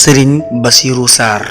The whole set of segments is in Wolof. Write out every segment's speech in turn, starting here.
Serigne Bassirou Sarr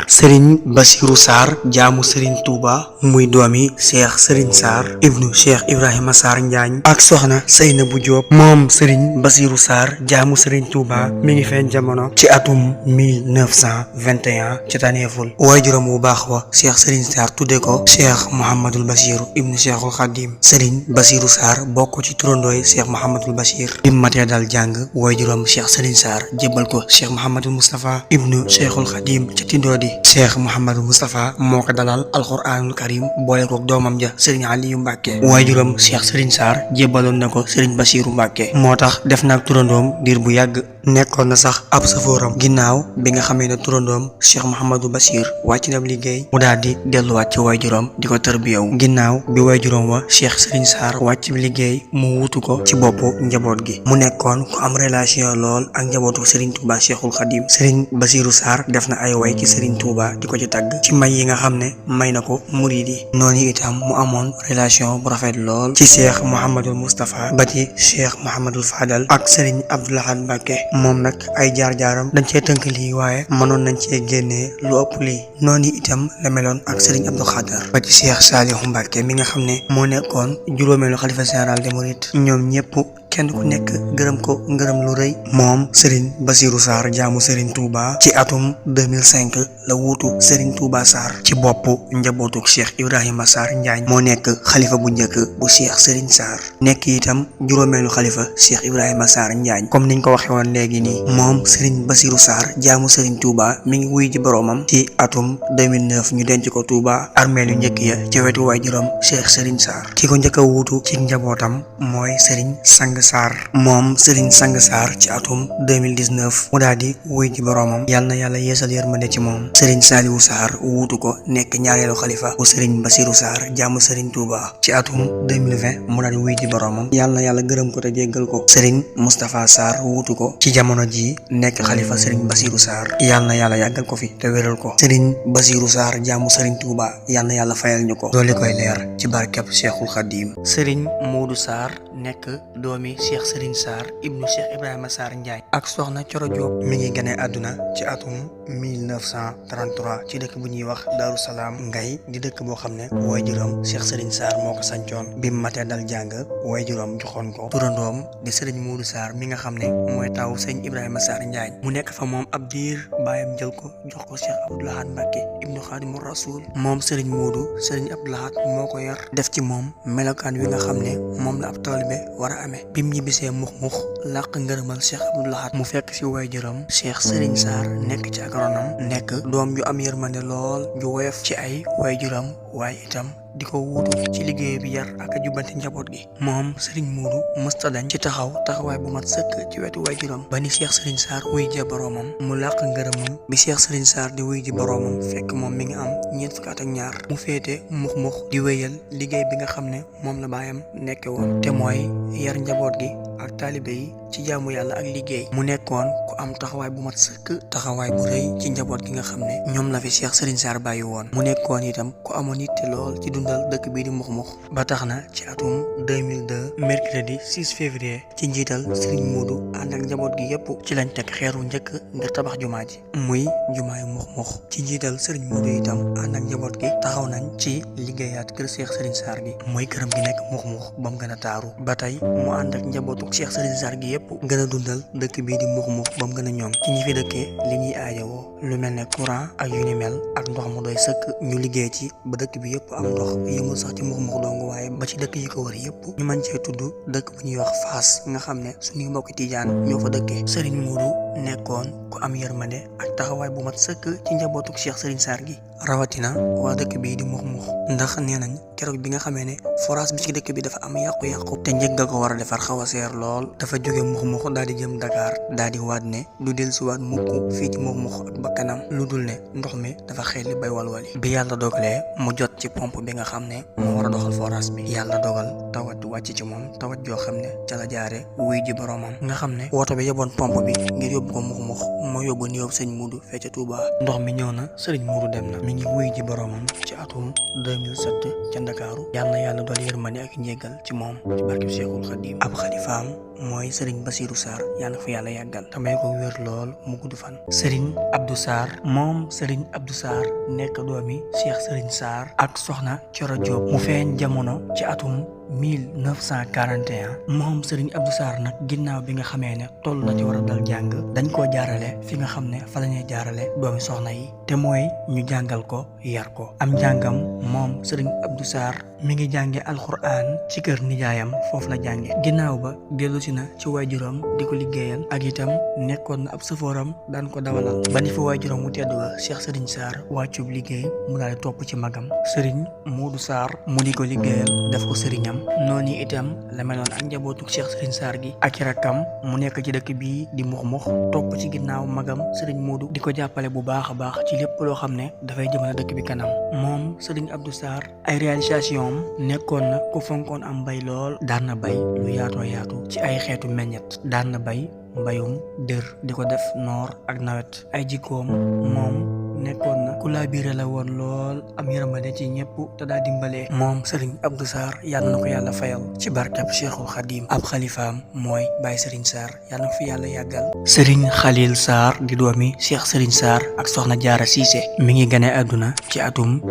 jaamu Serigne Touba muy doomi Cheikh Serigne Sarr ibnu Cheikh Ibrahima Sarr Njaañ ak soxna Seynabou Diop. moom Serigne Bassirou Sarr jaamu Serigne Touba mi ngi feeñ jamono ci atum 1921 ci taneeful waajuram bu baax wa Cheikh Serigne Sarr tudde ko Cheikh Mouhamadul Bachir ibnu Cheikhul Khadim. Serigne Bassirou Sarr bokk ci turandooy Cheikh Mouhamadul Bachir. bi mu matee dal jàng waajuram Cheikh Serigne Sarr jébbal ko Cheikh Mouhamadul Moustapha ibnu Cheikhul Khadim ca Tindoodi. Cheikh Mouhamadul Moustapha moo ko dalal alquranul karim boole ko doomam ja Serigne Aliou Mbacke. waajuram Cheikh Serigne Sarr jébbaloon na ko Serigne Bassirou Mbacke. moo tax def na ak turandoom diir bu yàgg. nekkoon na sax ab safooram. ginnaaw bi nga xamee ne turandoom Cheikh Mouhamadou Bachir wàcc na liggéey mu daal di delluwaat ci waajuram di ko tërbiyaw. ginnaaw bi waajuram wa Cheikh Serigne Sarr wàcc liggéey mu wutu ko ci boppu njaboot gi. mu nekkoon ku am relation lool ak njabootu Serigne Touba Cheikhul Khadim. Serigne Bassirou Sarr def na ay way ci Serigne Touba di ko ci tagg ci may yi nga xam ne may na ko murid yi. noonu itam mu amoon relation bu rafet lool ci Cheikh Mouhamadul Moustapha ba ci Cheikh Mouhamadul Fadal ak Serigne Abdou Lahad Mbacke. moom nag ay jaar-jaaram dañ cee tënk lii waaye mënoon nañ cee génnee lu ëpp lii. noonu itam la meloon ak Serigne Abdou Khadar ba ci Cheikh Saliou Mbacke mi nga xam ne moo nekkoon juróomeelu xalifa général des mourides. ñoom ñëpp kenn ku nekk gërëm ko ngërëm lu rëy. moom Serigne Bassirou Sarr jaamu Serigne Touba ci atum 2005 la wuutu Serigne Touba Sarr ci bopp njabootuk Cheikh Ibrahima Sarr Njaañ. moo nekk xalifa bu njëkk bu Cheikh Serigne Sarr nekk itam juróomeelu xalifa Cheikh Ibrahima Sarr Njaañ. comme niñ ko waxee woon léegi nii moom Serigne Bassirou Sarr jaamu Serigne Touba mi ngi wuy ji boroomam ci atum 2009 ñu denc ko Touba armeel yu njëkk ya ca wetu waajuram Cheikh Serigne Sarr. ki ko njëkk a wuutu ci njabootam mooy Serigne Sang Sarr. moom Serigne Sang Sarr ci atum 2019 mu daal di wuy ji boroomam yal na yàlla yeesal yërmande ci moom. Serigne Saliou Sarr wuutu ko nekk ñaareelu xalifa bu Serigne Bassirou Sarr jaamu Serigne Touba ci atum 2020 mu daal di wuy ji boroomam yal na yàlla gërëm ko te jéggal ko. Serigne Moustapha Sarr wuutu ko ci jamono ji nekk xalifa Serigne Bassirou Sarr yal na yàlla yàggal ko fi te wéral ko. Serigne Bassirou Sarr jaamu Serigne Touba yal na yàlla fayal ñu ko doole koy leer ci barkeb Cheikhul Khadim. Serigne Modou Sarr nekk doomi Cheikh Serigne Sarr ibnu Cheikh Ibrahima Sarr Njaañ ak soxna Coro Diop mi ngi gane àdduna ci atum 1933 ci dëkk bu ñuy wax Darou Salaam Ngay di dëkk boo xam ne waajuram Cheikh Serigne Sarr moo ko sancoon. bi mu matee dal jàng waajuram joxoon ko turandoom di Serigne Modou Sarr mi nga xam ne mooy taw sëñ Ibrahima Sarr Njaañ. mu nekk fa moom ab diir baayam jël ko jox ko Cheikh Abdou Lahad Mbacke ibnu Khadimou Rasoul. moom Serigne Modou Serigne Abdou Lahad moo ko yar def ci moom melokaan wi nga xam ne moom la ab taalibe war a amee. bim ñibbisee mux làq ngërëmal Cheikh Abdou Lahad mu fekk ci waajuram Cheikh Serigne Sarr nekk ci ak ronam nekk doom ju am yërmande lool ju woyof ci ay waajuram waaye itam di ko wuutu ci liggéey bi yar ak a jubbanti njaboot gi. moom Serigne Modou mësta dañ ci taxawaay bu mat sëkk ci wetu waajuram ba ni Cheikh Serigne Sarr wuy ji boroomam mu làq ngërëmam. bi Cheikh Serigne Sarr di wuy ji boroomam fekk moom mi ngi am ñeent fukki at ak ñaar mu féete mux di wéyal liggéey bi nga xam ne moom la baayam nekke woon te mooy yar njaboot gi ak taalibe yi ci jaamu yàlla ak liggéey. mu nekkoon ku am taxawaay bu mat sëkk taxawaay bu rëy ci njaboot gi nga xam ne ñoom la fi Cheikh Serigne Sarr bàyyi woon. mu nekkoon itam ku amoon yitte lool ci dundal dëkk bii di mux ba tax na ci atum 2002 mercredi 6 février ci njiital Serigne Modou ànd ak njaboot gi yépp ci lañ teg xeeru njëkk ngir tabax jumaa ji muy jumaayu mux ci njiital Serigne Modou itam ànd ak njaboot gi taxaw nañ ci liggéeyaat kër Cheikh Serigne Sarr gi muy këram gi nekk mux ba mu gën a taaru. ba tey mu ànd ak njabootu Cheikh Serigne Sarr gi yépp gën a dundal dëkk bii di mux ba mu gën a ñoŋ ci ñi fi dëkkee li ñuy aajowoo lu mel ne courant ak yu ni mel ak ndox mu doy sëkk ñu liggéey ci ba dëkk bi yépp am ndox yëmul sax ci mux dong waaye ba ci dëkk yi ko wër yépp ñu mën cee tudd dëkk bu ñuy wax Fass nga xam ne suñuy mbokki Tijaan ñoo fa dëkkee. Serigne Modou nekkoon ku am yërmande ak taxawaay bu mat sëkk ci njabootuk Cheikh Serigne Sarr gi rawatina waa dëkk bii di mux ndax nee nañ keroog bi nga xamee ne forage bi ci dëkk bi dafa am yàqu-yàqu te njëg nga ko war a defar xaw a seer lool dafa jóge mux daal di jëm Dakar daal di waat ne du dellusiwaat mukk fii ci mux ak bakkanam lu dul ne ndox mi dafa xel bay walwali. bi yàlla dogalee mu jot ci pompe bi nga xam ne moo war a doxal forage bi yàlla dogal tawat wàcc ci moom tawat joo xam ne ca la jaare wuy ji boroomam nga xam ne woto bi yeboon pompe bi ngir yóbbu ko mux moo yóbbu nuyoo sëñ Muudu fee ca Touba. ndox mi ñëw na sëriñ Muudu dem na mi ngi wuy ji boroomam ci atum 2007 ca Ndakaaru. yàlla na yàlla dool yërmande ak njéggal ci moom ci barkeb Cheikhul Khadim. ab xalifaam mooy sëriñ Bassirou Sarr yàlla na fa yàlla yàggal te may ko wér lool mu gudd fan. sëriñ Abdou Sarr moom sëriñ Abdou Sarr nekk doomi Cheikh Sëriñ Sarr ak soxna Coro Diop mu feeñ jamono ci atum 1941. moom Serigne Abdou Sarr nag ginnaaw bi nga xamee ne toll na ci war a dal jàng dañ koo jaarale fi nga xam ne fa la ñuy jaarale doomi soxna yi te mooy ñu jàngal ko yar ko. am njàngam moom Serigne Abdou Sarr mi ngi jànge alxuraan ci kër nijaayam foofu la jànge. ginnaaw ba dellusi na ci waajuram di ko liggéeyal ak itam nekkoon na ab safooram daan ko dawalal ba ni fa waajuram mu tedd wa Cheikh Serigne Sarr wàccub liggéey mu daal di topp ci magam Serigne Modou Sarr mu di ko liggéeyal def ko sëriñam. noonu itam la meloon ak njabootu Cheikh Serigne Sarr gi ak i rakkam mu nekk ci dëkk bii di mux topp ci ginnaaw magam Serigne Modou di ko jàppale bu baax a baax ci lépp loo xam ne dafay jëmale dëkk bi kanam. moom Serigne Abdou Sarr ay réalisation am nekkoon na ku fonkoon am mbay lool. daan na bay lu yaatoo yaatu ci ay xeetu meññet. daan na bay mbayum dër di ko def noor ak nawet. ay jikkoom moom nekkoon na ku laabiire la woon lool am yërmande ci ñëpp te daa dimbalee. moom Serigne Abdou Sarr yàlla na ko yàlla fayal ci barkeb Cheikhul Khadim. ab xalifaam mooy Baye Serigne Sarr yàlla na ko fi yàlla yàggal. Serigne Khalil Sarr di doomi Cheikh Serigne Sarr ak soxna Jaara Cissé mi ngi gane àdduna ci atum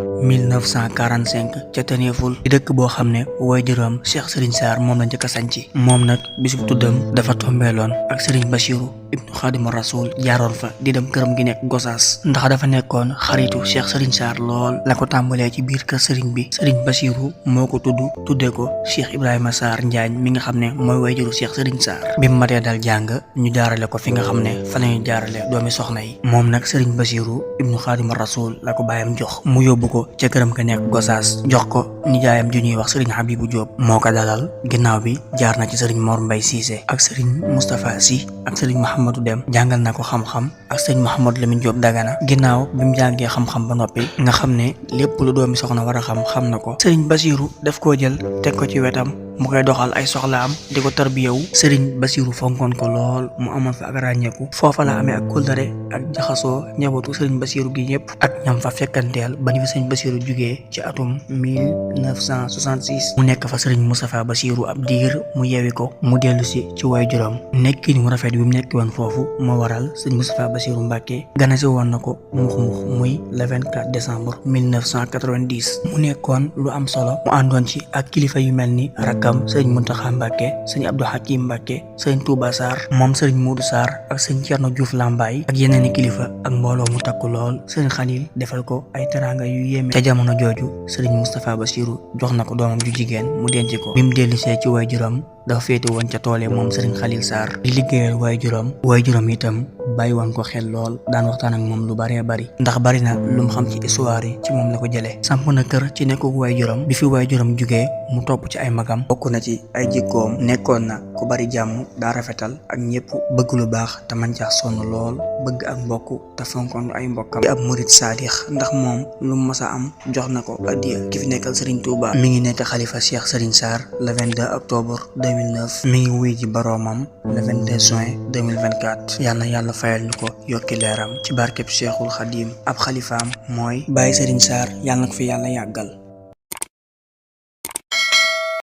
1945 ca Tëneeful di dëkk boo xam ne waajuram Cheikh Serigne Sarr moom la njëkk a sanci. moom nag bisub tuddam dafa tombeeloon ak Serigne Bassirou ibnu Xaadimu Rasul jaaroon fa di dem këram gi nekk Gosaas ndax dafa nekkoon xaritu Cheikh Serigne Sarr lool. la ko tàmbalee ci biir kër Serigne bi Serigne Bassirou moo ko tuddee ko Cheikh Ibrahima Sarr Njaañ mi nga xam ne mooy wayjuru Cheikh Serigne Sarr. bi mu matee dal jàng ñu jaarale ko fi nga xam ne fa lañu jaarale doomi soxna yi. moom nag Serigne Bassirou ibnu Xaadimu Rasul la ko bàyyam jox mu yóbbu ko ca këram ga nekk Gosaas jox ko nijaayam ju ñuy wax Serigne Habibou Diop moo ko dalal. ginnaaw bi jaar na ci Serigne Mor Mbaye Cissé ak Serigne Moustapha Sy ak Serigne Mahamadou Dem jàngal na ko xam-xam ak Serigne Mahamadou Lamine Diop Dagana. ginnaaw bi mu jàngee xam-xam ba noppi nga xam ne lépp lu doomi soxna war a xam na ko. Serigne Bassirou daf koo jël teg ko ci wetam mu koy doxal ay soxlaam di ko tarbiyewu. Serigne Bassirou fonkoon ko lool mu amoon fa ak ràññeeku. foofa la amee ak kóllëre ak jaxasoo njabootu Serigne Bassirou gi ñëpp ak ñam fa fekkanteel ba ni fa Serigne Bassirou jugee ci atum 1966 mu nekk fa Serigne Moustapha Bassirou ab diir mu yewi ko mu dellu si ci waajuram. nekkin mu rafet bi mu nekk woon foofu moo waral Serigne Moustapha Bassirou Mbacké ganasi woon na ko mux muy le 24 décembre 1990 mu nekkoon lu am solo mu àndoon ci ak kilifa yu mel ni rakkam Serigne Mountakha Mbacké Serigne Abdou Hakim Mbacké Serigne Touba Sarr moom Serigne Modou Sarr ak Serigne Thierno Diouf Lambaye ak yeneen i kilifa ak mbooloo mu takku lool. Serigne Khalil defal ko ay teranga yu yéeme. ca jamono jooju Serigne Moustapha Bassirou jox na ko doomam ju jigéen mu denc ko. bi mu dellusee ci waajuram dafa féete woon ca toole moom Serigne Khalil Sarr di liggéeyal waajuram itam bàyyi woon ko xel lool daan waxtaan ak moom lu bëree bëri ndax bari na lu mu xam ci histoire yi ci moom la ko jëlee. samp na kër ci nekkug waajuram bi fi waajuram jugee mu topp ci ay magam. bokk na ci ay jikkoom nekkoon na ku bari jàmm daa rafetal ak ñëpp bëgg lu baax te man caax sonn lool bëgg ak mbokk te fonkoon ay mbokkam. di ab murit saadix ndax moom lu mu mës a am jox na ko addiya ki fi nekkal Serigne Touba. mi ngi nekk xalifa Cheikh Serigne Sarr le 22 octobre 2009 mi ngi wuy ji boroomam le 22 juin 2024. yàlla fayal ñu ko yokki leeram ci barkeb Cheikhul Khadim. ab xalifaam mooy Baye Serigne Sarr yàlla na ko fi yàlla yàggal.